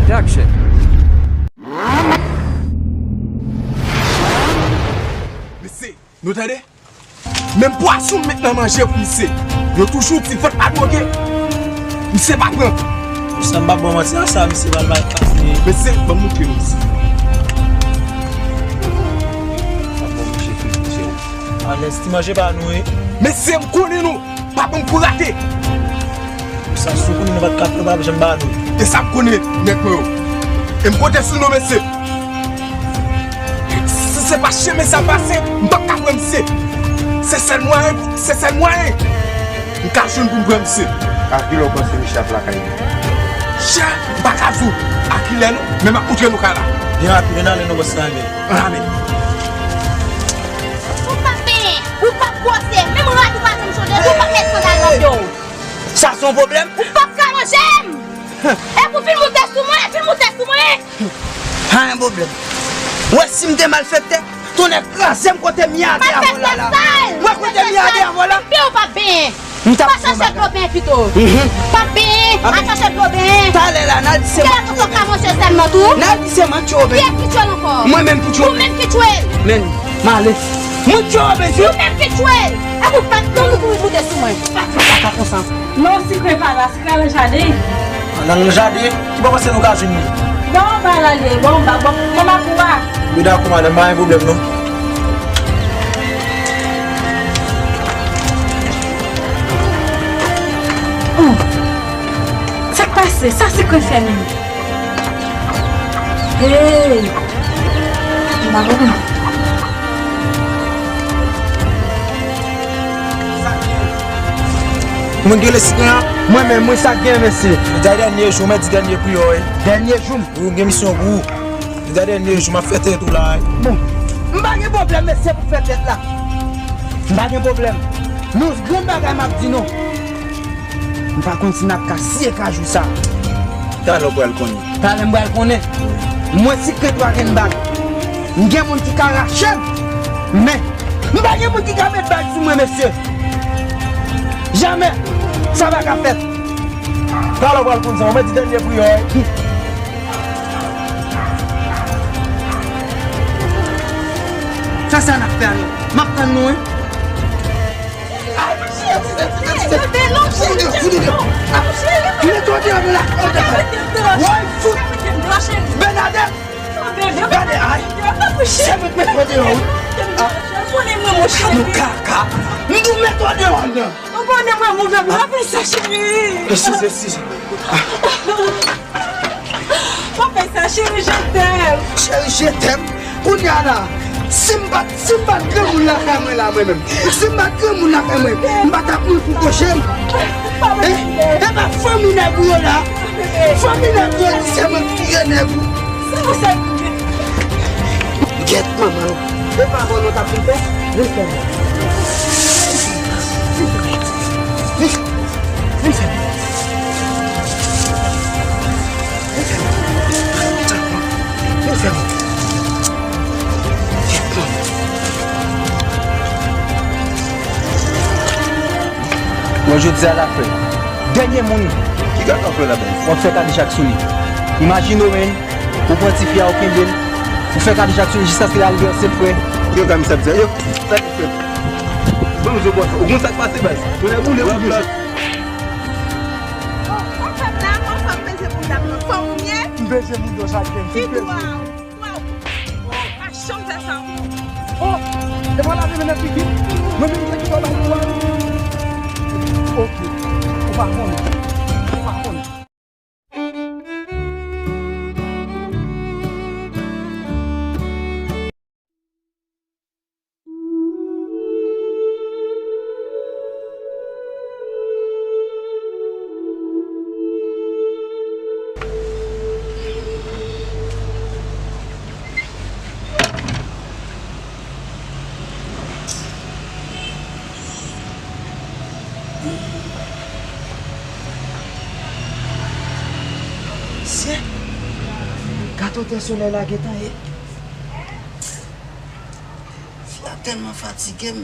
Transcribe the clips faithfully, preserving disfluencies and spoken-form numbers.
Production. Mesye, nou tande? Menm pwason m met nan manje pou misye. Yo toujou di vant pa dwoge. Misye pa pran. Sa m pa bon manti a sa, misye pral bay pase. Mesye, ban m montre nou misye. Pa bon manje fri misye. Alèz ti manje pa nou, wi. Mesye, m konnen nou. Pa ban m kou rate. Sa si w konnen nou pa t ka fè, w pa janm ba nou. E sa m konnen nèt mwen yo. E m konte sou nou, mesye. Si se pa chemen sa pase, m p ap ka pran misye. Se sèl mwayen, se sèl mwayen. M ka jwenn pou m pran misye. A kilè w panse misye ap lakay li? Chè, m pa ka di w. A kilè non, men m ap montre nou kay la. Byen rapid, ann ale non, bòs la, men. Ann ale. Ou p ap benyen, ou p ap bwose, menm rad ou pa janm chanje, ou p ap met sandal nan pye w. Sa se yon pwoblèm? Ou p ap ka manje m! E pou vin moute sou mwen, vin moute sou mwen! Pa gen pwoblèm. Ou wè si m te malfektè, tonnè kraze m kote m yade avè w la la. Ou wè kote m yade avè w la? Pye w p ap benyen. M t ap fè yon bagay. Pa chache dlo benyen pito. Mhm. P ap benyen, pa chache dlo benyen. Talè la, n al di se mwen ki tchwe w. Ou genlè poko ka manje sèlman tou. N al di se mwen ki tchwe w. Kiyès ki tchwe l ankò? Mwen menm ki tchwe w. Ou menm ki tchwe l. Men, m ale. Mwen k tchwe w, mesye. Ou menm ki tchwe l. Epi w pa t tann ou pou moute sou mwen. Pa konsa. Non, sikren pa la, sikren nan jaden. Nan jaden? Ki bò w panse nou ka jwenn li? Bò anba la li ye, bò anba, bò, bò anba kou a. Wi, dakò, madanm, pa gen pwoblèm, non. Oh! Sa k pase? Sa sikren fè menm? Hey! M pa konprann. Mwen gen lespri an. Mwen menm, mwen sa gen, mesye. Jodi a dènye jou, mèdi dènye priyè w, wi. Dènye jou m. Wi, m gen misyon pou ou. Jodi a dènye jou, m ap fè tèt ou la, wi. Bon, m pa gen pwoblèm, mesye, pou fè tèt la. M pa gen pwoblèm. Men yon grenn bagay m ap di nou. M pa konn si n ap ka siye kajou sa. Talè w pral konnen. Talè m pral konnen. Mwen sikren twa grenn bag. M gen moun ki ka rache m. Men, m pa gen moun ki ka met bag sou mwen, mesye. Jamè. Sa pa ka fèt. Talè w pral konn sa. Ou mèt di dènye priyè w, wi. Fè sa n ap fè a non. M ap tann nou, wi. Ay, cheri, cheri, cheri, cheri. Cheri, cheri, cheri. Mete w deyò nan lakay. Woy, fout. Bènadèt. Gade, ay. Se mwen k mete w deyò, wi. Ah. Nou kaka. M di w mete w deyò nan. Ou konnen mwen move, mwen pa fè sa, cheri. Eskize, eskize. Pa fè sa, cheri, je t'aime. Cheri, je t'aime. Kounye a la, si m pa t, si m pa t granmoun lakay mwen la, mwen menm. Si m pa t granmoun lakay mwen, m pa t ap mouri pou kòche m. Eh, e pa fanmi nèg ou yo la. Fanmi nèg ou yo, se mwen ki tire nèg ou. Sa w sèl pou mwen. Gèt manman w. E pa bon nou t ap vin fè? Vin fè mwen. Vin fè mwen. Vin fè mwen. Vin fè mwen. Vin fè mwen. Gèt manman. Bon, jodi a l ap fè. Dènye moun. Ki gad w ap fè la, bèl? W ap fè kadejak sou li. Imajine w, men, ou pran tifi a, ou kenbe l, ou fè kadejak sou li jiskaske l al vèse l, frè. Yo, gade misye ap di, yo, sa ki fèt? Ban m zo bòs. Ou konn sa k pase, baz? Tonnè boule, ou bouche. Oh, kòman fè m la? Kòman fè m peze pou dam nan? Fò ou byen? M peze moun yo sa k fè m. Ti dwa. Waw! Oh, pa janm fè sa ankò. Oh, e pa lave men nan figi m. Mwen menm ki te kite w bay pou w. Ok. Ou pa konnen. Ou pa konnen. Mesye, gad otè solèy la gentan ye. Fi a tèlman fatige m,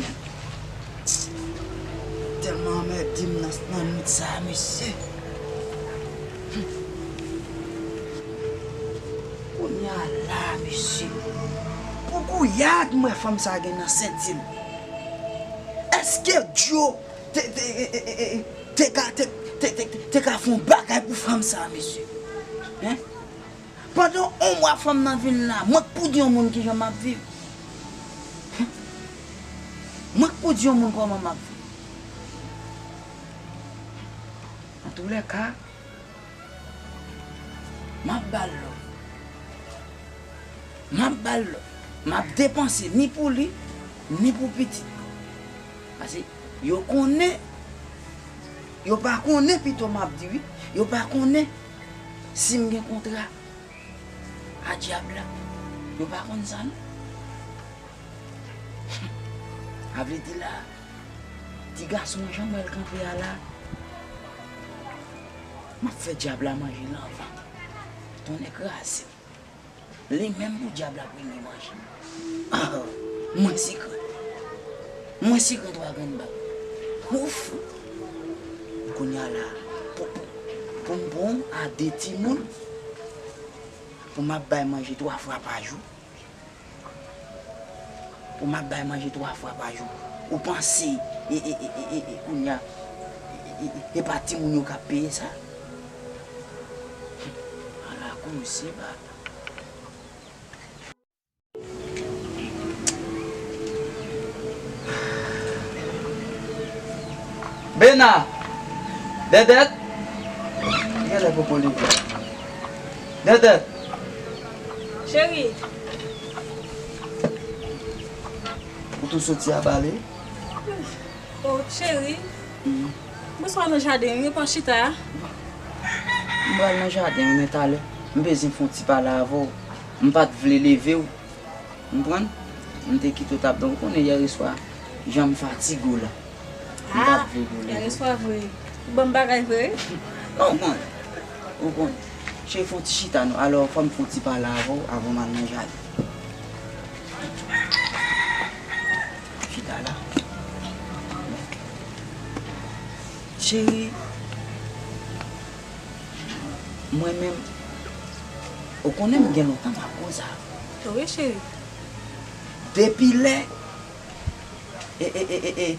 tèlman anmède m nan, nan nwit sa a, mesye. Ala, mesye. Pou gouyad m wè fanm sa gen nan senti l. Èske Djo te, te, te, te, te, te ka, te, te, te, te, te ka fè yon bagay pou fanm sa, mesye? Hein? Pandan yon mwa fanm nan vin la, mwen k pou di yon moun kijan m ap viv. Mwen k pou di yon moun kòman m ap viv. Antoulèka, m ap ba l lòv. M ap ba l lòv. M ap depanse ni pou li, ni pou pitit mwen. Paske yo konnen, yo pa konnen pito m ap di wi. Yo pa konnen si m gen kontra a dyab la. Yo pa konn sa non. A vle di la, ti gason an jan m wè l kanpe a la, m ap fè dyab la manje l anvan. Tonnè kraze m. Li menm pou dyab la premye manje. Ah, mwen sikren. Mwen sikren twa grenn bab. Ouf! Kounye a la, pou, pou, pou m pran a de timoun, pou m ap bay manje twa fwa pa jou. Pou m ap bay manje twa fwa pa jou. Ou panse, e, e, e, e, e, e, kounye a, e, e, e, e pa timoun yo k ap peye sa? Ala koze ba. Bena! Dèdèt! Genlè poko leve. Dèdèt! Cheri! Ou tou soti a bale? Oh, cheri. Mhm. Bonswa nan jaden, wi, pa chita. M pral nan jaden, wi, men talè. M bezwen fè yon ti pale avè w. M pa t vle leve w. Konprann? M te kite w t ap dòmi. Ou konnen yè swa, jan m fatige w la. M pa t vle pou leve. Yè swa vre. Ou ban m bagay vre? Non, ou konn. Ou konn. Cheri, fè yon ti chita non. Alò, fò m fè yon ti pale avè w avan m al nan jaden. Chita la. Cheri, mwen menm, ou konnen m gen lontan m ap koze avè w. Wi, cheri. Depi lè, e, e, e, e, e,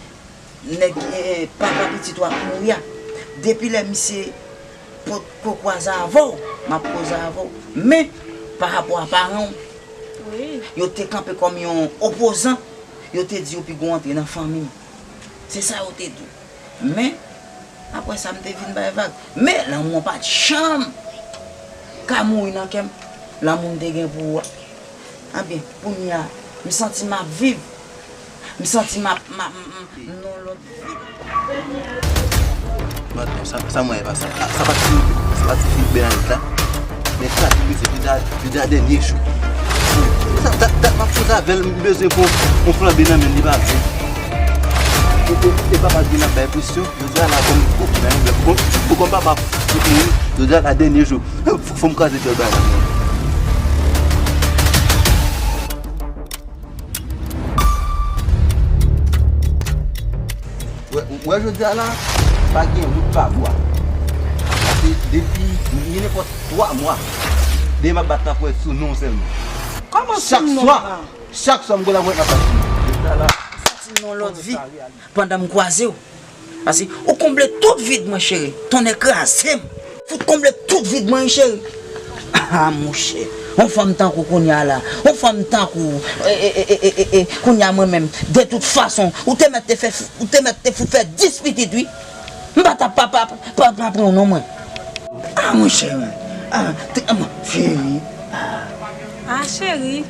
nèg, e, e, papa pitit ou a mouri a, depi lè misye potko kwaze avè w, m ap koze avè w. Men, pa rapò a paran w, wi, yo te kanpe kòm yon opozan, yo te di yo pi gwo antre nan fanmi m. Se sa yo te di w. Men, apre sa, m te vin bay vag. Men, lanmou an pa t janm ka mouri nan kè m. Lanmou m te gen pou ou a. Anben, kounye a, m santi m ap viv. M santi m ap, m ap, m, m, m nan yon lòt vi. Maten, sa, sa mwen e pa sa. Sa, sa pa ti, sa pa ti fi Bènadèt la. Men sa, li se deja, deja dènye jou. Sa, dat, dat m ap koze avè l, m bezwen pran yon flanbe nan men l, li pa vle. E, e, e papa di l ap bay presyon, jodi a la kòm, o, men, bon, bon, kòm papa fout mouri, jodi a la dènye jou. Fò, fò m kraze fyèl bagay. Wè, wè jodi a la, pa gen wout pa bwa. Paske depi, gen nenpòt twa mwa, demen m ap bat lapwèt sou non w sèlman. Kòman sou non an? Chak swa, chak swa m gwo lapwèt m ap bat sou non. Jodi a la, santi m nan yon lòt vi pandan m kwaze w. Paske ou konble tout vid mwen, cheri. Tonnè kraze m. Fout konble tout vid mwen, wi, cheri. Ah, monchè. Yon fanm tankou kounye a la. Yon fanm tankou, e, e, kounye a mwen menm. De tout fason, ou te mèt te fè, ou te mèt te fout fè dis pitit, wi. M pa t ap pa, pa, pa, pa pran w non, mwen. Ah, monchè, mwen. Ah, te, ah, mwen, cheri. Ah. Ah, cheri.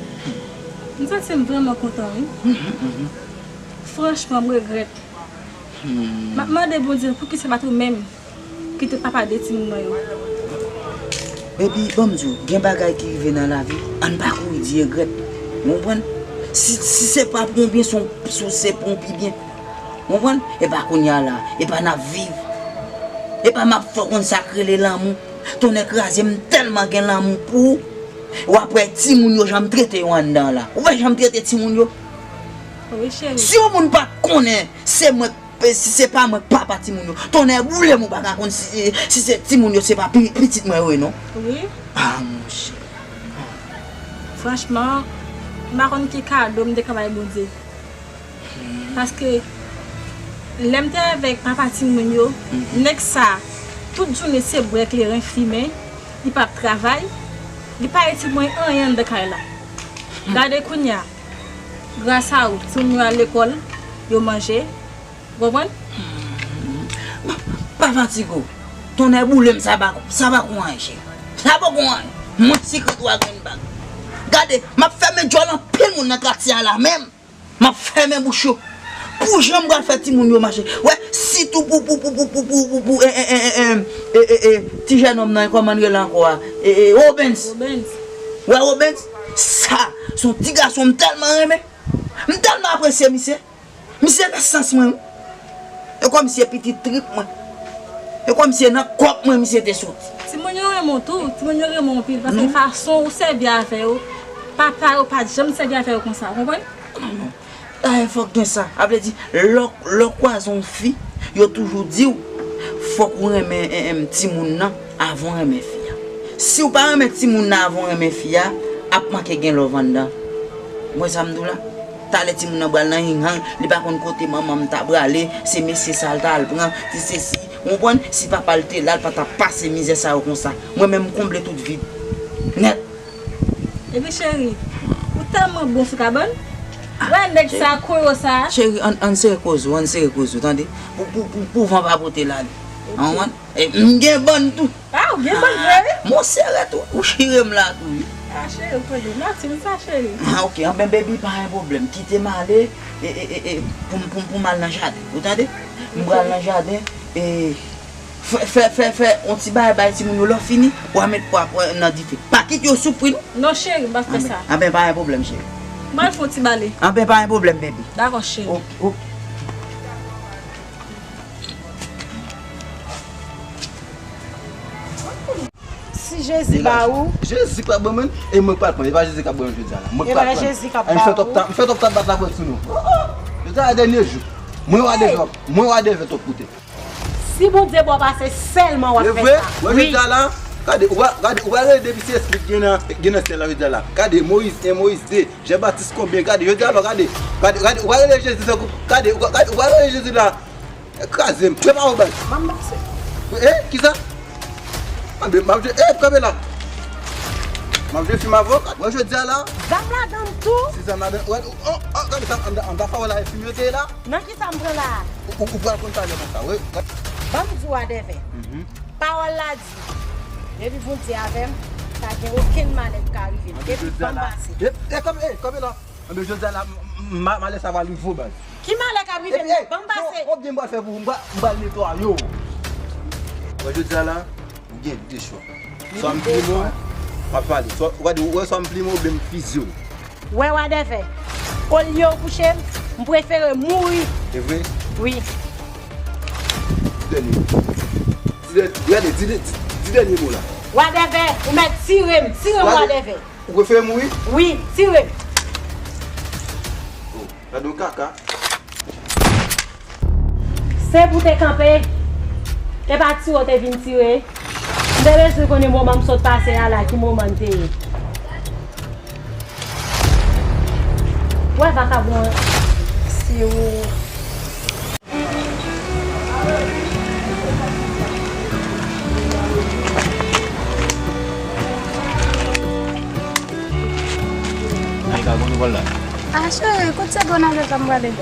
M santi m vrèman kontan, wi. Mhm, mhm. Franchman, m regrèt. Hmm. M ap mande Bondye poukisa se pa t ou menm ki te papa de timoun mwen yo. Baby, ban m di w, gen bagay ki rive nan lavi, ann pa kouri di regrèt. Ou konprann? Si, si se pa pou yon byen, se yon, se, se pou yon pi byen. Ou konprann? E pa kounye a la, e pa n ap viv. E pa m ap fè w konn sa k rele lanmou. Tonnè kraze m, tèlman gen lanmou pou ou. W ap wè timoun yo jan m trete yo anndan la. Ou wè jan m trete timoun yo? Wi, cheri. Si yon moun pa t konnen se mwen, si se pa mwen k papa timoun yo, tonnè boule m, ou pa ka konn si, si se timoun yo se pa pi-, pitit mwen yo ye non. Wi. Ah, monchè. Franchman, m pa konn ki kado m te ka bay Bondye. Paske lè m te avèk papa timoun yo, nèg sa, tout jounen se bwè kleren, fimen, li p ap travay, li pa itil mwen anyen anndan kay la. Gade kounye a, gras a ou, timoun yo al lekòl, yo manje, ou konprann? Pa fatige w. Tonnè boule m, sa pa, sa pa kou anyen, cheri. Sa pa kou anyen. Mwen sikre twa grenn bag. Gade, m ap fèmen djòl anpil moun nan katye a la menm. M ap fèmen bouch yo. Pou jan m pral fè timoun yo mache. Wè, sitou pou, pou, pou, pou, pou, pou, pou, pou, e, e, e, e, e, e, e, ti jènòm nan, kòman l rele ankò a? E, e, Robens. Robens. Wè, Robens, sa, se yon ti gason m tèlman renmen. M tèlman apresye misye. Misye nan sans mwen, wi. E kòmsi se pitit trip mwen. E kòmsi se nan kòk mwen misye te soti. Timoun yo renmen w tou, timoun yo renmen w anpil, paske fason ou sèvi avè yo, papa yo pa t janm sèvi avè yo konsa, ou konprann? Dayè, fòk gen sa. A vle di, lè w, lè w kwaze yon fi, yo toujou di w, fòk ou renmen, en, en, timoun nan avan w renmen fi a. Si w pa renmen timoun nan avan w renmen fi a, ap manke gen love anndan. Ou wè sa m di w la? Talè timoun nan pral nan hinghang, li pa konn kote manman m ta prale, se mesye sa l ta al pran, se sesi. Ou konprann? Si papa l te la, l pa t ap pase mizè sa yo konsa. Mwen menm, m konble tout vid. Nèt. Epi cheri, ou tèlman bon sou kabann. Wè nèg sa, koyo sa. Cheri, ann, ann sere koze w, ann sere koze w, tande? Pou, pou, pou, pou van pa pote l ale. Ou konprann? E, m gen bann tou. Ah, ou gen bann vre, wi. Mon sere tou, ou chire m la tou, wi. Ah, cheri, ou koze. Mati, m sa, cheri. Ah, ok, anben, baby, pa gen pwoblèm. Kite m ale, e, e, e, e, pou m, pou m, pou m al nan jaden. Ou tande? M pral nan jaden, e, fè, fè, fè, fè yon ti bagay bay timoun yo, lè w fini, w a met pwa, pwa nan dife. Pa kite yo soufri, non. Non, cheri, m pa fè sa. Anben, pa gen pwoblèm, cheri. M al fè yon ti bale. Anben, pa gen pwoblèm, baby. Dakò, cheri. Ok, ok. Si Jezi ba ou. Jezi k ap ban mwen, e mwen k pral pran. E pa Jezi k ap ban mwen jodi a la. Mwen k pral pran. E pa Jezi k ap ba ou. M fè twòp tan, m fè twòp tan bat laprès sou nou. Jodi a dènye jou. Mwen wa devè, mwen wa devè twòp koute. Si Bondye ba w pase sèlman w ap fè sa. Wi. Jodi a la, gade, ou pa, gade, ou pa rele depi se espri ki gen nan, gen nan syèl la jodi a la. Gade, Moyiz en, Moyiz de, Jan Batis konbyen, gade, jodi a la, gade, gade, gade, ou pa rele Jezi tankou, gade, ou pa, gade, ou pa rele Jezi la. Kraze m. Prepare w baz. Ban m pase. E, kisa? Anben, m ap jwe, e, kanpe la. M ap jwe fim avè w. Mwen jodi a la. Zam ladan l tou. Si zam ladan, wè, oh, oh, gade sa, anba, anba fawon la, e fim yo te ye la. Nan kisa m pran la a? Ou, ou, ou pral konn sa lè konsa, wi. Ban m di w Adèvè. Pawòl la di, depi Bondye avè m, pa gen okenn malè ki ka rive m. Depi ban m pase. E, e, kanpe, e, kanpe la. Anben, jodi a la, m, m, ma, malè sa va rive w, baz. Ki malè k ap rive m? Ban m pase. Konbyen m pral fè pou ou? M pral, m pral netwaye w. Mwen, jodi a la, ou gen de chwa. Swa m plimen w, m ap pale. Swa, ou gade, ou wè swa m plimen w oubyen m fizye w. Wè, wadèvè. Olye w kouche m, m prefere mouri. E vre? Wi. Di dènye mo. Di dè-, gade, di, di, di dènye mo la. Wadèvè, ou mèt tire m, tire m, wadèvè. Ou prefere mouri? Wi, tire m. Oh, gade yon kaka. Se pou te kanpe, e pa tire w te vin tire. M te bezwen konnen moman m sot pase a la, ki moman l te ye. Wè vakabon an. Si ou. Ay, ka kote w pral la? A, cheri, kote se Bènadèt la m prale? M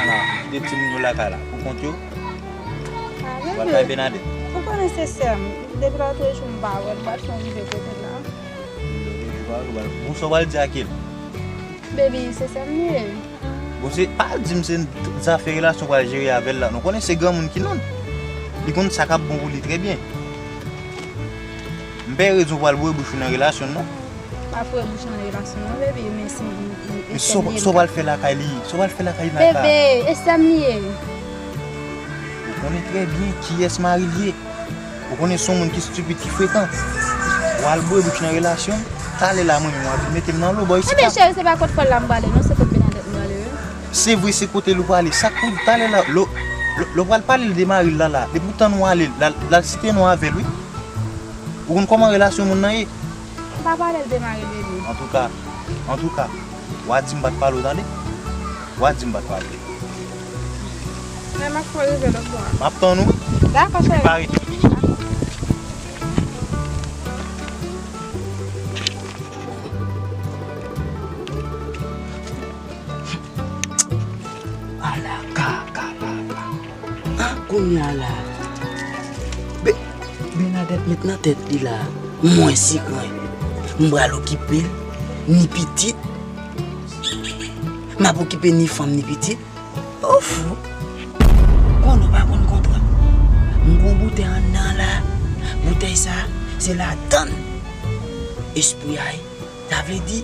la, kite timoun yo lakay la. Pou kont yo? A, bebe. Ou konnen se sè m. Depi lòtrejou m pa wè l, m pa t fè rive kote l la. Bon, sa w pral di ak li? Baby, se sè m li ye. Bon, se pa di m se zafè relasyon w pral jere avè l la. Nou konnen se granmoun ki nonm. Li konn sa k ap bon pou li trè byen. M pè rezon w pral boure bouch ou nan relasyon n non. M ap boure bouch nan relasyon n non, baby, men se, men se sè m li ye. Sa w pral fè lakay li? Sa w pral fè lakay li nan ka? Baby, e sè m li ye. Ou konnen trè byen kiyès mari l ye. Ou konnen se yon moun ki stipid, ki frekan. W al boure bouch nan relasyon m, talè la mwen menm w a vin mete m nan lo bò isit la. Ebyen cheri, se pa kot fò l la m prale non, se kot Bènadèt m prale wi. Se vre se kote l ou prale, sa k pou talè la, lè w pral pale l de mari l la la, depi w tann w ale, l al, l al site non avè l wi. Ou konn kòman relasyon moun nan ye? M pa pale l de mari l, baby. Antouka, Antouka, w a di m pa t pale w, tande? W a di m pa t pale w. Men m ap fè w rive lòt fwa. M ap tann ou. Dakò, cheri. Pa rete. Ala ka, ka, ka, ka. An, kounye a la. Be-, Bènadèt met nan tèt li la. Mwen sikren. M pral okipe l, ni pitit. M ap okipe ni fanm, ni pitit. Ou fou. Konnen w pa konn konprann. M gon boutèy anndan la. Boutèy sa, se ladann espri a ye. Sa vle di,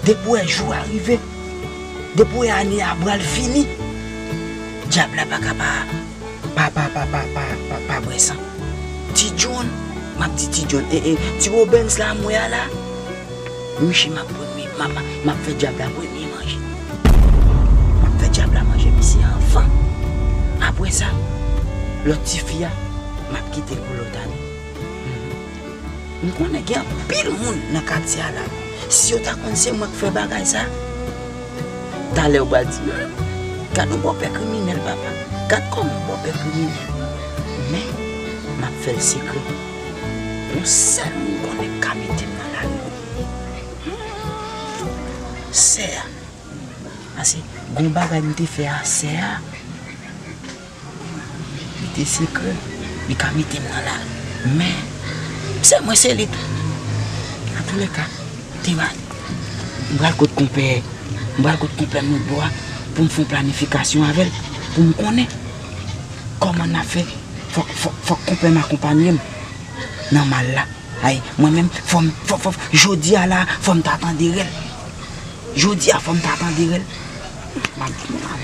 depi w wè jou a rive, depi w wè ane a pral fini, dyab la pa ka pa, pa, pa, pa bwè san. Ti John, m ap di Ti John, e, e, Ti Robens la m wè a la, miche m ap premye, m ap, m ap fè dyab la premye manje. M ap fè dyab la manje misye anvan. Apre sa, lòt tifi a, m ap kite pou lòt ane. Mhm. M konnen gen anpil moun nan katye a la. Si yo ta konn se mwen k fè bagay sa, talè yo pral di, "Hmm, gad yon bòpè kriminèl, papa. Gad kòman yon bòpè kriminèl." Men, m ap fè l sekrè. Yon sèl moun konnen k ka mete m nan lari. Hmm, sè a. Paske gon bagay m te fè a sè a. Li te sekrè. Li ka mete m nan lari. Men, se mwen, se li tou. Antouleka, te va, m pral kot konpè, m pral kot konpè m lòt bò a pou m fè yon planifikasyon avè l, pou m konnen kòman n ap fè. Fòk, fòk, fòk konpè m akonpanye m nan mal la. Ay, mwen menm, fò m, fò, fò, jodi a la, fò m ta tande rèl. Jodi a, fò m ta tande rèl. M ap di nou la.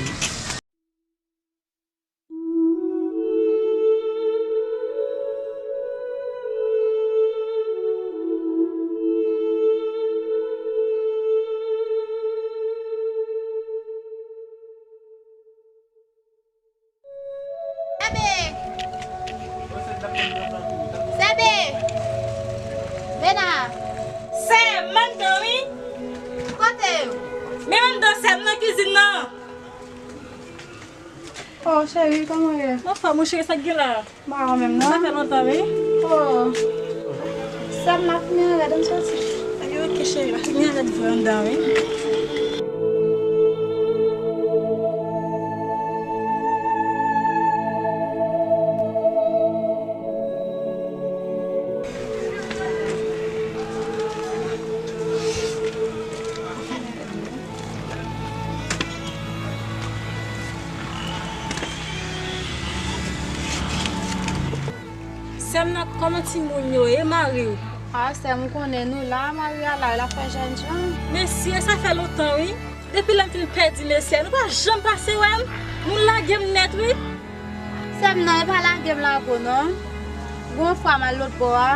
Sèbe! Sèbe! Vena! Sè m anndan wi! Kote yo? Men anndan sè m nan kizin nan! Oh, cheri, kòman w ye? Anfòm, wi, cheri, sa k gen la? M pa wè w menm, non. Sa fè lontan, wi. Oh. Sè m, m ap fini anlè, ann soti. Ok, ok, cheri, m ap fini anlè vre anndan, wi. Sè m nan, kòman timoun yo ye, mari w? A, sè m, ou konnen nou la, mari a la, l ap fè jènjan. Mesye, sa fè lontan, wi. Depi lè m fin pèdi mesye a, nou pa janm pase wè m. Nou lage m nèt, wi. Sè m nan, e pa lage m lage w non. Gon fwa m al lòt bò a,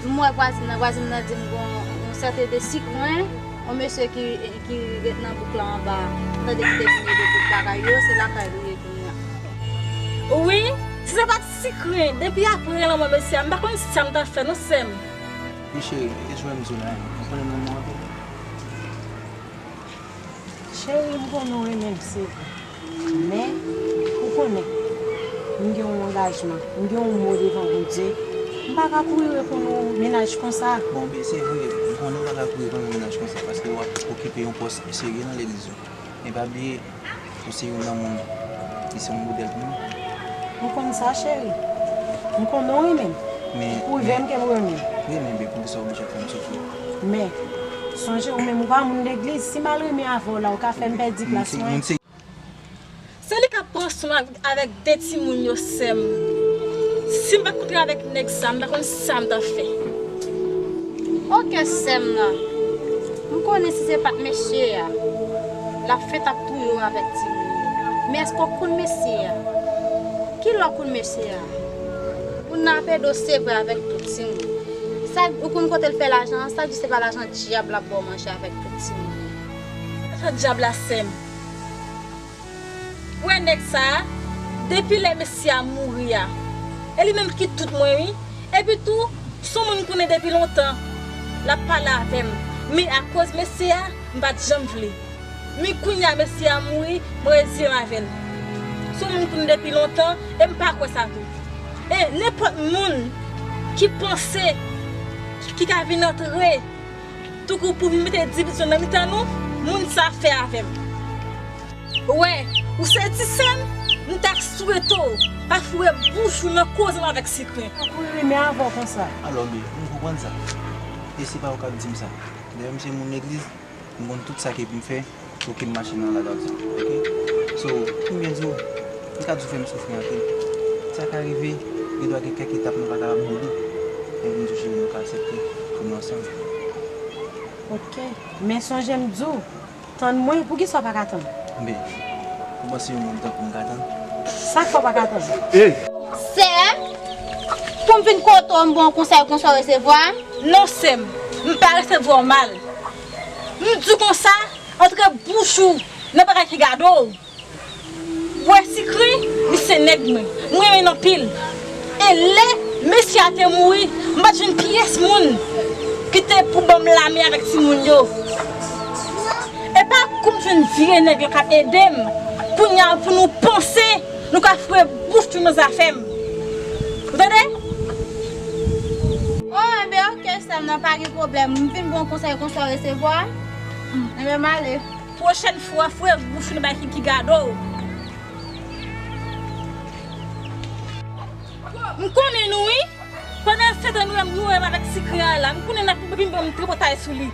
m wè vwazin nan, vwazin nan di m gon yon sèten de sikren, yon mesye ki, ki ret nan bouk la anba, m tande ki te vini de tout bagay yo, se lakay li ye kounye a. Wi, si se pa t sikren, depi apre lanmò mesye a, m pa konn sa m t ap fè non, sè m. Wi, cheri, e jwè m di w la, ou konnen m renmen w anpil. Cheri, m konnen w renmen m, se vre. Men, ou konnen, m gen yon angajman, m gen yon mo devan Bondye. M pa ka kouri reponn yon mennaj konsa. Bon, ben, se vre, m konnen w pa ka kouri reponn yon mennaj konsa, paske w ap okipe yon pòs serye nan legliz yo. Men pa bliye, ou se youn nan moun ki se yon modèl pou mwen. M konn sa, cheri. M konnen w renmen m. Men, ou pwouve m ke m renmen w. Wi, men, ben, poukisa w oblije ap fè m soufri? Men, sonje, ou menm, ou pa moun legliz. Si m al renmen avè w la, ou ka fè m pèdi plas mwen. Se li k ap pran swen avèk de timoun yo, sè m. Si m pa t kontre avèk nèg sa, m pa konn sa m t ap fè. Oke, sè m nan. M konnen si se pa t mesye a, l ap fenk ap touye w avèk timoun yo. Men èske w konn mesye a? Kilè w konn mesye a? Ou nan ap ede w sevre avèk tout timoun. Sa, ou konn kote l fè lajan an? Sa di se pa lajan dyab l ap ba w manje avèk tout timoun yo. Lajan dyab la, sè m. Wè nèg sa a, depi lè mesye a mouri a, e li menm ki tout mwen wi. Epi tou, s on moun m konnen depi lontan, l ap pale avè m. Men akoz mesye a, m pa t janm vle. Men kounye a mesye a mouri, mwen reziye m avè l. Se yon moun m konn depi lontan, e m pa kwè sa tou. E nenpòt moun ki panse, ki ka vin antre, tankou pou vin mete divizyon nan mitan nou, moun sa fè avè m. Wè, ou se ti sè m, m ta swete w pa foure bouch ou nan koze m avèk Sikren. Tankou wi, men avan konsa. Alò, men, m konprann sa. E se pa ou k ap di m sa. Dayè, m se moun legliz, m konn tout sa ke pou m fè pou ke m mache nan ladròt sa, oke? So, pou m byen di w, m ka di w fè m soufri anpil. Sa ka rive, gen dwa gen kèk etap nou pa kapab mouri. Men pou m di w, cheri, nou ka aksepte pou nou ansanm. Oke, men sonje m di w, tann mwen, poukisa w pa ka tann? Men, ou panse yon moun tankou m ka tann? Sa k fè w pa ka tann? Ey! Sè, pou m vin kote w, m ba w konsèy konsa w resevwa? Non, sè m, m pa resevwa w mal. M di w konsa, antre bouch ou nan bagay ki gade w. Bwè Sikren, li se nèg mwen. Mwen renmen l anpil. E lè mesye a te mouri, m pa t jwenn pyès moun ki te pou ban m lamen avèk timoun yo. E pa kou m jwenn vye nèg la k ap ede m, kounye a pou nou panse, nou ka foure bouch nou nan zafè m. Ou tande? O, enben, oke, sè m, nan pa gen pwoblèm. M vin ba w konsèy konsa w resevwa. Enben, m ale. Pwochèn fwa, foure bouch ou nan bagay ki, ki gade w. M konnen nou, wi. Pandan se tan nou menm, nou menm avèk Sikren an la, m konnen n ap vin ban m tripotay sou li.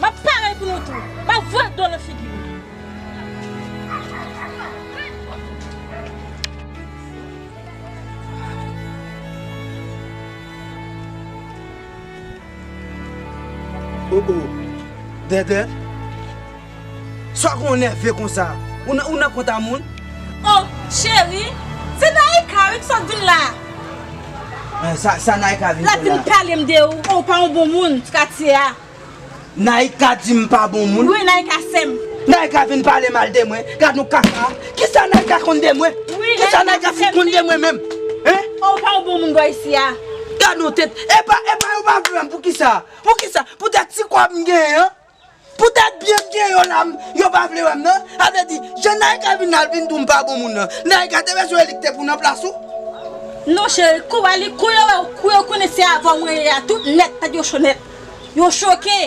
M ap pare pou nou tou. M ap voye dlo nan figi nou. O, o. Dèdè. Sa w gen w nève konsa? Ou nan, ou nan kont a moun? O, cheri, se Naïka wi ki sot vin la. Men sa, sa Naïka vin fè la? L ap vin pale m de ou. O, ou pa yon bon moun sou katye a. Naïka di m pa bon moun? Wi, Naïka sè m. Naïka vin pale mal de mwen. Gad yon kaka. Kisa Naïka konn de mwen? Kisa Naïka fin konn de mwen menm? Hein? O, ou pa yon bon moun bò isi a. Gad yon tèt. Epa, epa, yo pa vle wè m. Poukisa? Poukisa? Poutèt ti kòb m genyen an? Poutèt byen m gen yo la, m, yo pa vle wè m nan. Sa vle di, jan Naïka vin al vin di w m pa bon moun nan, Naïka te bezwen li ki te pou nan plas ou? Non, cheri, kou a li, kou yo wè, kou yo konnen se avè w mwen ye a, tout nèt, tèt yo cho nèt. Yo choke.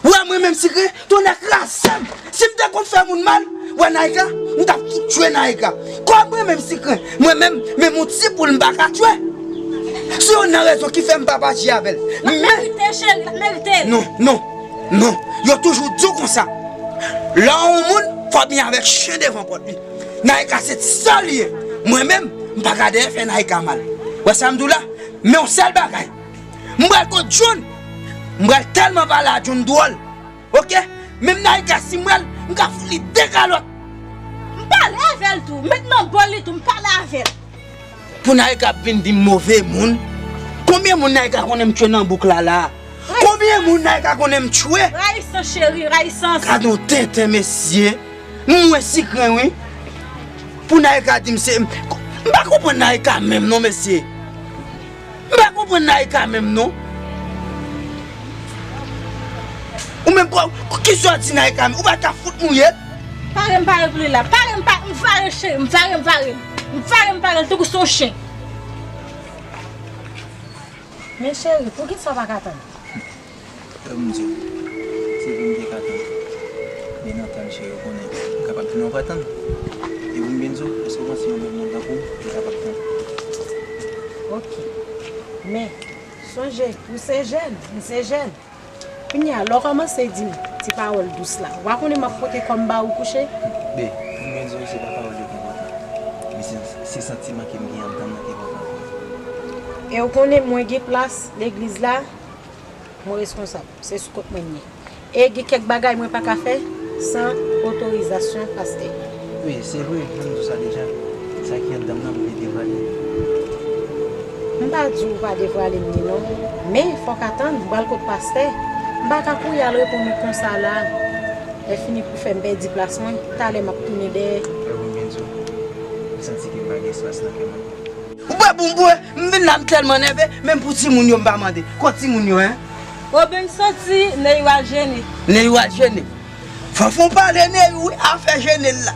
Wè mwen menm Sikren, tonnè kraze m. Si m te konn fè moun mal, wè Naïka, m t ap fout tchwe Naïka. Kòm mwen menm Sikren, mwen menm, menm yon ti poul m pa ka tchwe. Se youn nan rezon ki fè m pa pati avè l. L ap merite, cheri, l ap merite. Non, non. Non, yo toujou di w konsa. Lè w yon moun, fò w byen avèk chen devan pòt li. Naïka se ti sè w li ye. Mwen menm, m pa ka dèyè fè Naïka mal. Wè sa m di w la? Men yon sèl bagay. M pral kot John. M pral tèlman pale a John dwòl. Oke? Menm Naïka si m wè l, m ka fout li de kalòt. M pale avè l tou. M met nan bòl li tou, m pale avè l. Pou Naïka ap vin di m move moun. Konbyen moun Naïka konnen m tchwe nan bouk la la? Konbyen moun Naïka konnen m tchwe? Rayisans, cheri, rayisans. Gad yon tenten, mesye. M wè Sikren, wi. Pou Naïka di m se, m pa konprann Naïka menm non, mesye. M pa konprann Naïka menm non. Ou menm, kisa w di Naïka menm? Ou pa ta fout mouye l? Pare m pare pou li la. Pare m pare, m pare cheri, m pare, m pare. M pare, m pare, tankou se yon chen. Men cheri, poukisa w pa ka tann? Fè m di w, se pou m te ka tann. Men nan tann cheri, ou konnen, m kapab vin yon pa tann. E pou m byen di w, èske w panse yon bèl moun tankou m, li kapab tann? Oke. Men, sonje, ou se jèn, m se jèn. Kounye a, lè w kòmanse di m ti pawòl dous la, w pa konnen m ap pote kò m ba ou kouche? Be, pou m byen di w, se pa pawòl yo ki enpòtan. Men se, se santiman ke m gen anndan m nan ki enpòtan pou mwen. E w konnen mwen gen plas legliz la, mwen reskonsab. Se sou kont mwen m ye. E gen kèk bagay mwen pa ka fè san otorizasyon pastè. Wi, se vre, jan m di w sa deja. Sa ki anndan m nan, m vle devwale. M pa di w pa devwale m li non. Men, fò w ka tann, m pral kot pastè. M pa ka kouri al reponn ou konsa la. Lè fini pou fè m pèdi plas mwen, talè m ap tounen dèyè. Wè, bon, m byen di w. M santi ke m pa gen espas nan kè m ankò. Ou bwè pou m bwè, m vin la, m tèlman nève, menm pou timoun yo, m pa mande. Kot timoun yo, en? Obin soti, Neyou al jene. Neyou al jene. Fò fè w pale Neyou wi, afè jene l la.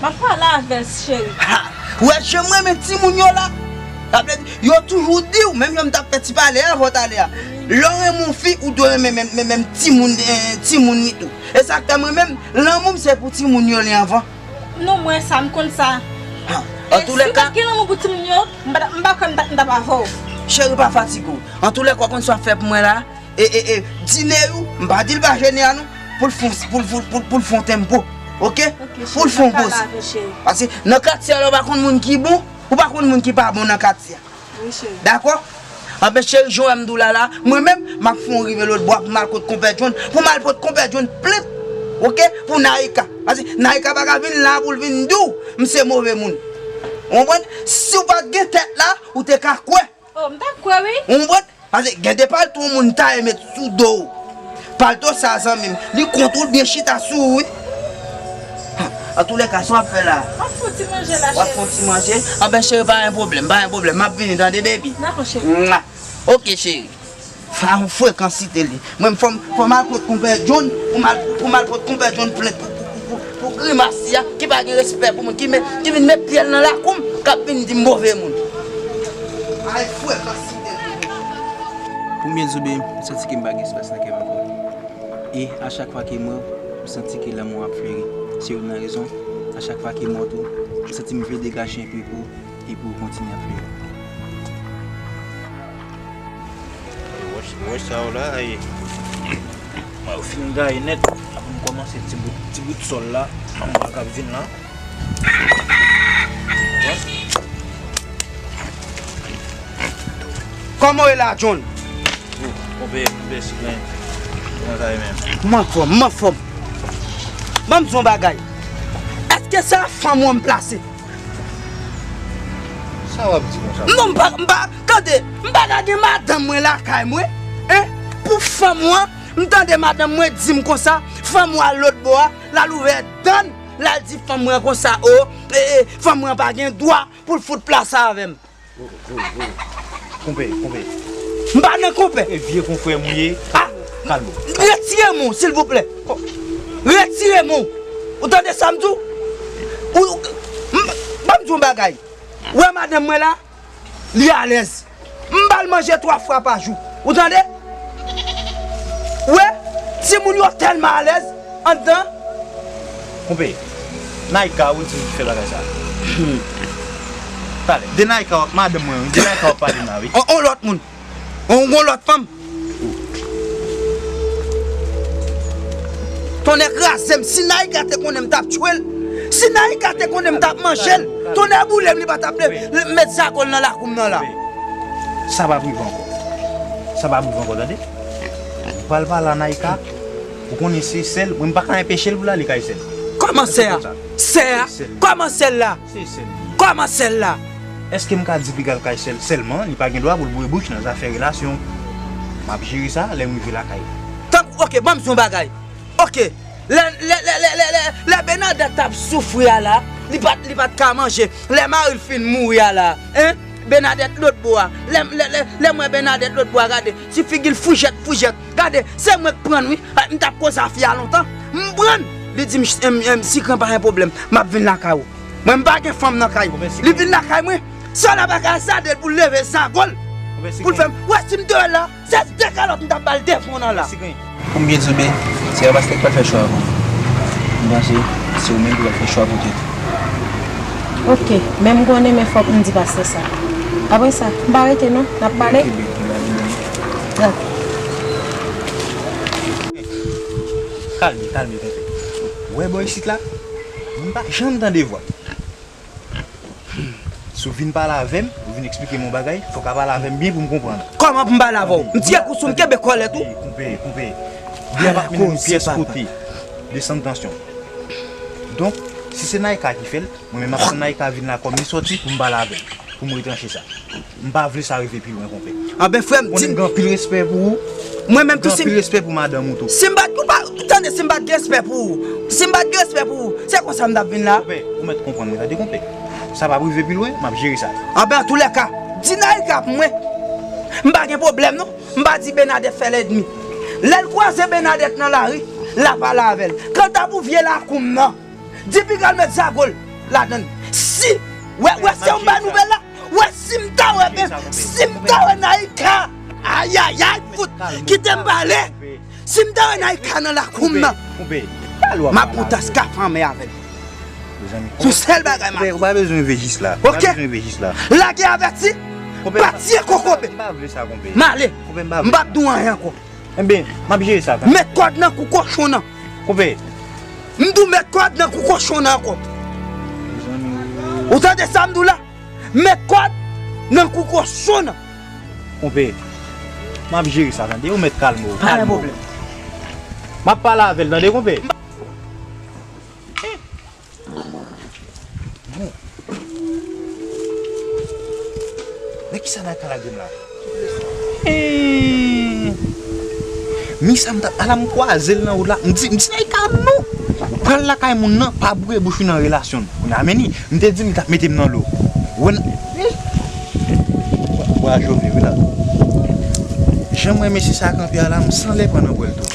M ap pale avè l, cheri. Ha! Ou wè jan m renmen timoun yo la? Sa vle di, yo toujou di w, menm jan m t ap fè ti pale avan talè a. Lè w renmen yon fi, ou dwe renmen menm, menm, menm timoun, eh, timoun li tou. E sa k fè mwen menm, lanmou m se pou timoun yo li anvan. Non, mwen sa, m konn sa. Ha, e si w pa t gen lanmou pou timoun yo, m pa, m pa kwè m t ap, m t ap avè w. Cheri, pa fatige w. Antoulèka, w konn sa w ap fè pou mwen la? E, e, e, di Neyou, m pa di l pa jene a non, pou l fon, pou l, pou, pou, pou l fon tempo, oke? Oke, cheri, pou l fon poz. Paske nan katye a la, ou pa konn moun ki bon, ou pa konn moun ki pa bon nan katye a. Wi, cheri. Dakò? Anben, cheri, jan w wè m di w la la, mwen menm, m ap fè yon rive lòt bò a pou m al kot konpè John, pou m al pot konpè John plent, oke? Pou Naïka. Paske Naïka pa ka vin la pou l vin di w, m se move moun. Ou konprann? Si w pa t gen tèt la, ou te ka kwè. Oh, m t ap kwè, wi. Ou konprann? Paske gen de palto yon moun taye met sou do w. Palto sa, zanmi m, li kont ou byen chita sou ou, wi. Antoulèka, sa w ap fè la? M ap fè yon ti manje la, cheri. W ap fè yon ti manje? Anben, cheri, pa gen pwoblèm, pa gen pwoblèm. M ap vini, tande, baby. Dakò, cheri. Mwa. Oke, cheri. Sa yon frekansite li. Mwen, fò m, fò m al kot konpè John, pou m al, pou m al pot konpè John plent pou, pou, pou, pou, pou grimas li a, ki pa gen respè pou moun, ki met, ki vin met pye l nan lakou m, k ap vin di m move moun. Ay, frekansite li. Pou m byen di w, baby, m santi ke m pa gen espas nan kè m ankò. E a chak fwa ke m wè w, m santi ke lanmou ap fleri. Se youn nan rezon, a chak fwa ke m wè w tou, m santi m vle degaje enpe pou, e pou w kontinye ap fleri. Wòch, wòch sa yo la, e, mwen yo fin gaye nèt, apre m kòmanse ti bout, ti bout sòl la, anba k ap vin la. Kòman w ye la, John? Oh, konpè, konpè, si, men, kòman sa ye menm? M anfòm, m anfòm. Ban m di w yon bagay. Èske se a fanm ou an m plase? Sa w ap di konsa? Non, m pa, m pa, tande, m pa ka gen madanm mwen lakay mwen, en? Pou fanm ou an, m tande madanm mwen di m konsa, fanm ou al lòt bò a, l al ouvè dan l, l al di fanm mwen konsa, o, e, e, fanm mwen pa gen dwa pou l fout plas avè m. Konpè, konpè. M pa nan konpè. E vye konfrè m ou ye. Ah! Kalme w, kalme w. Retire men w, silvouplè. Retire men w. Ou tande sa m di w? Ou, ou, m, ban m di w yon bagay. Ou wè madanm mwen la? Li alèz. M ba l manje twa fwa pa jou. Ou tande? Ou wè? Timoun yo tèlman alèz anndan. Konpè, Naïka, ou di m ki fè bagay sa. Talè, de Naïka w ap, madanm mwen, de Naïka w ap pale m la, wi. On, on lòt moun. On, on lòt fanm. Tonnè kraze m, si Naïka te konnen m t ap tchwe l, si Naïka te konnen m t ap manje l, tonnè boule m, li pa t ap vle met zago l nan lakou m nan la. Sa p ap rive ankò. Sa p ap rive ankò, tande. Ou pral pale a Naïka, ou konnen se sè l, mwen m pa ka enpeche l pou l ale kay sè l. Kòman sè a? Sè a? Kòman sè l la? Se sè l li ye. Kòman sè l la? Èske m ka di piga l kay sè l sèlman, li pa gen dwa pou l boure bouch nan zafè relasyon? M ap jere sa lè m rive lakay. Tankou, oke, ban m di yon bagay. Oke, lè, lè, lè Bernadette t ap soufri a la, li pa t, li pa t ka manje. Lè mari l fin mouri a la, en? Bernadette lòt bò a. Lè, lè, lè, lè m wè Bernadette lòt bò a, gade, ti figi l foujèt, foujèt. Gade, se mwen k pran l, wi. A, m t ap koze a fi a lontan. M pran l. Li di m, m, m, Sikren, pa gen pwoblèm. M ap vin lakay ou. Mwen, m pa gen fanm nan kay. Li vin lakay mwen. Sè la pa ka sade l pou l leve zago l. Pou l fè m. Wè, si m te wè l la, se de kalòt m t ap ba l de fon nan la. Pou m byen di w, Ben, se pa pastè k pral fè chwa pou ou. M panse se ou menm ki pral fè chwa pou tèt ou. Oke, men m konnen, men fòk m di pastè sa. Apre sa, m pa rete non, n ap pale. Oke, Ben, m pa di anyen. Oke. Kalme, kalme, tonton. Ou wè bò isit la? M pa janm tande vwa. Si w vin pale avè m, ou vin eksplike m yon bagay, fòk a pale avè m byen pou m konprann. Kòman pou m pale avè w? M tire kou sou m, kenbe kòlèt ou. Konpè, konpè. Byen ap mennen nou pyès kote. Desann tansyon. Donk, si se Naïka ki fè l, mwen menm m ap tann Naïka vin la kòm li sòti pou m pale avè l, pou m retranche sa. M pa vle sa rive pi lwen, konpè. Anben, frè m, di m. Konnen m gen anpil respè pou ou. Mwen menm tou, si m. Gen anpil respè pou madanm ou tou. Si m pa t, ou pa, tande, si m pa t gen respè pou ou, si m pa t gen respè pou ou, se konsa m t ap vin la? Konpè, ou mèt konprann mwen, tande, konpè. Sa p ap rive pi lwen, m ap jere sa. Anben, antoulèka, di Naïka pou mwen. M pa gen pwoblèm, non. M pa di Bernadette fè lènmi. Lè l kwaze Bènadèt nan lari, l a pale avè l. Kanta pou vye lakou m nan, di piga l met zago l ladan l. Si, wè, wè, se yon bay nouvèl la. Wè, si m ta wè, si m ta wè Naïka, ayayay, fout, kite m pale. Si m ta wè Naïka nan lakou m nan, m ap pran tas kafe anmè avè l. Se yon sèl bagay m ap di. Ou pa bezwen rive jis la. Ou pa bezwen rive jis la. Lage avèti, pati e kokobe. M ale. M p ap di w anyen ankò. Enben, m ap jere sa, tande. Met kòd nan kou kochon nan. Konpè. M di w met kòd nan kou kochon nan ankò. Ou tande sa m di w la? Met kòd nan kou kochon nan. Konpè. M ap jere sa, tande. Ou mèt kalme w. Pa gen pwoblèm. M ap pale avè l, tande, konpè. Bon. Men kisa Naïka lage m la? Hen! Mi sa m t ap, ala m kwaze l nan wout la. M di, m di Naïka non. Pral lakay moun nan, pa boure bouch ou nan relasyon n. Kounye a men ni, m te di m li t ap mete m nan lo. Wè n, bwa jove, wi la. Jan m wè mesye sa kanpe a la, m sanlè pran nan bwè l tou.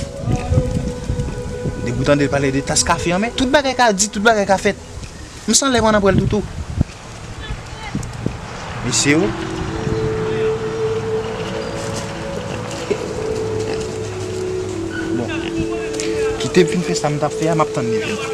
Depi w tande l pale de tas kafe an, men tout bagay ka di, tout bagay ka fèt. M sanlè pran nan pwèl toutou. Mesye yo. Bon. Kite m fin fè sa m t ap fè a, m ap tann li vini.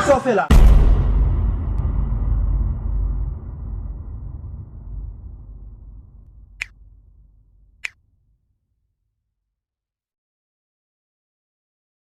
Sa w fè la?